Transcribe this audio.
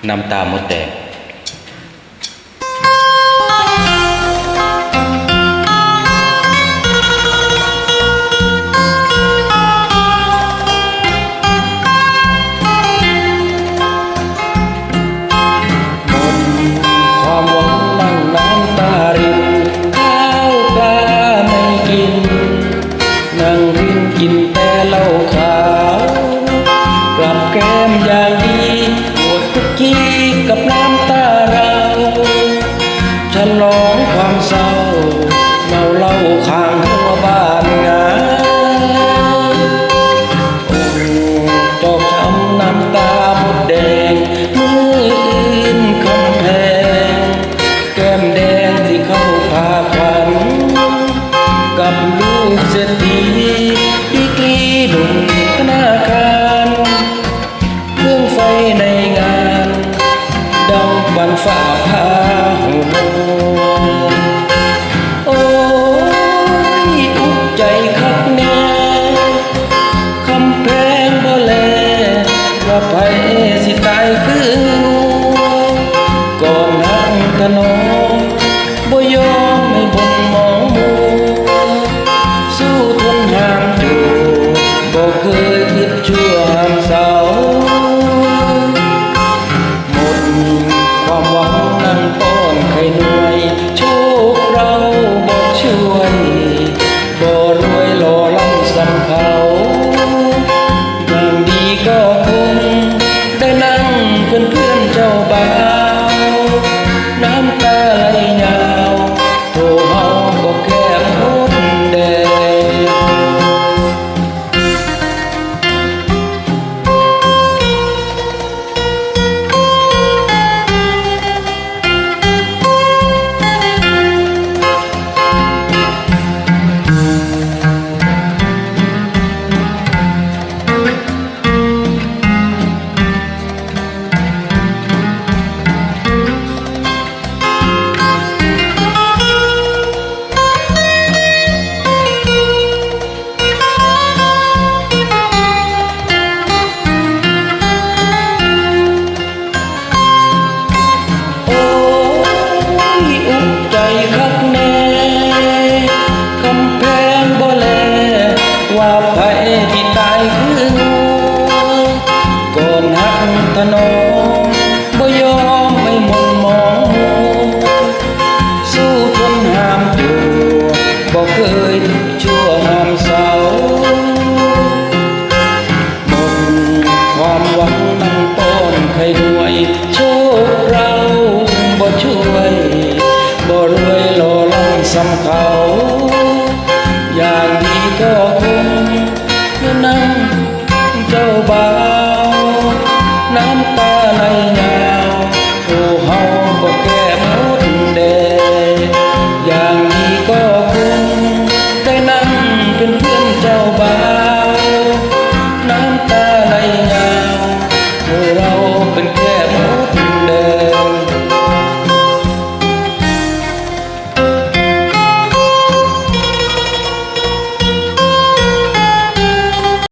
ນ້ຳຕາມົດແດງ. ໝົດຄວາມຫວັງ ນັ່ງນ້ຳຕາລິນ ເຂົ້າປາໄມ່ກິນ ນັ່ງລິນກິນແຕ່ເຫຼົ້າຂາວ ກັບແກ້ມຢ່າງດີ ໝົດທຸກກີກັບນ້ຳຕາເຮົາ ສະຫຼອງຄວາມເສົ້າ ເມົາເຫຼົ້າຂ້າງຫົວບ້ານງາ ອງຈອກຊ້ຳນ້ຳຕາມົດແດງ ມື້ອື່ນຄຳແພງ ແກ້ມແດງທີ່ເຂົ້າພາຂວັນ ກັບລູກເສດຖີ ດີກຣີໜຸ່ມທະນາຄານ ເຄື່ອງໄຟໃນງານ ດັ່ງປັນຟ້າຜ່າຫົວ ໂອ້ຍ ອຸກໃຈຄັກແນ່ ຄຳແພງບໍ່ແລ ວ່າໃຜຊິຕາຍຄືງົວ ກ່ອນຮັກຖະໜອມ ບໍ່ຍອມໃຫ້ບົນມອງມົວ ສູ້ທົນຫາມໂຈ ບໍ່ເຄີຍຄິດຊົ່ວຫາມເສົ້າ ໝົດຄວາມຫວັງນັ່ງປ້ອນໄຂ່ໜວຍ ໂຊກເຮົາບໍ່ຊ່ວຍ ບໍ່ລວຍຫຼໍ່ລ້ຳສ່ຳເຂົາ ຢ່າງດີກໍຄົງໄດ້ນັ່ງເປັນເພື່ອນເຈົ້າບ່າວ ນ້ຳຕາໄຫຼຍາວ ໂທເຮົາບໍ່ແກ້ມຫົດແດງ. ໂອ້ຍ ອຸກໃຈຄັກແນ່ ຄຳແພງບໍ່ແລ ວ່າໃຜທີ່ຕາຍຄືງົວ ກ່ອນຮັກຖະໜອມ ບໍ່ຍອມໃຫ້ມົນມອງມົວ ສູ້ທົນຫາມໂຈ ບໍ່ເຄີຍທຸກຊົ່ວຫາມເສົ້າ ໝົດຄວາມຫວັງນັ່ງປ້ອນໄຂ່ໜວຍ ໂຊກເຮົາບໍ່ຊ່ວຍ ບໍ່ລວຍຫຼໍ່ລ້ຳສ່ຳເຂົາ ຢ່າງດີກໍຄົງໄດ້ນັ່ງ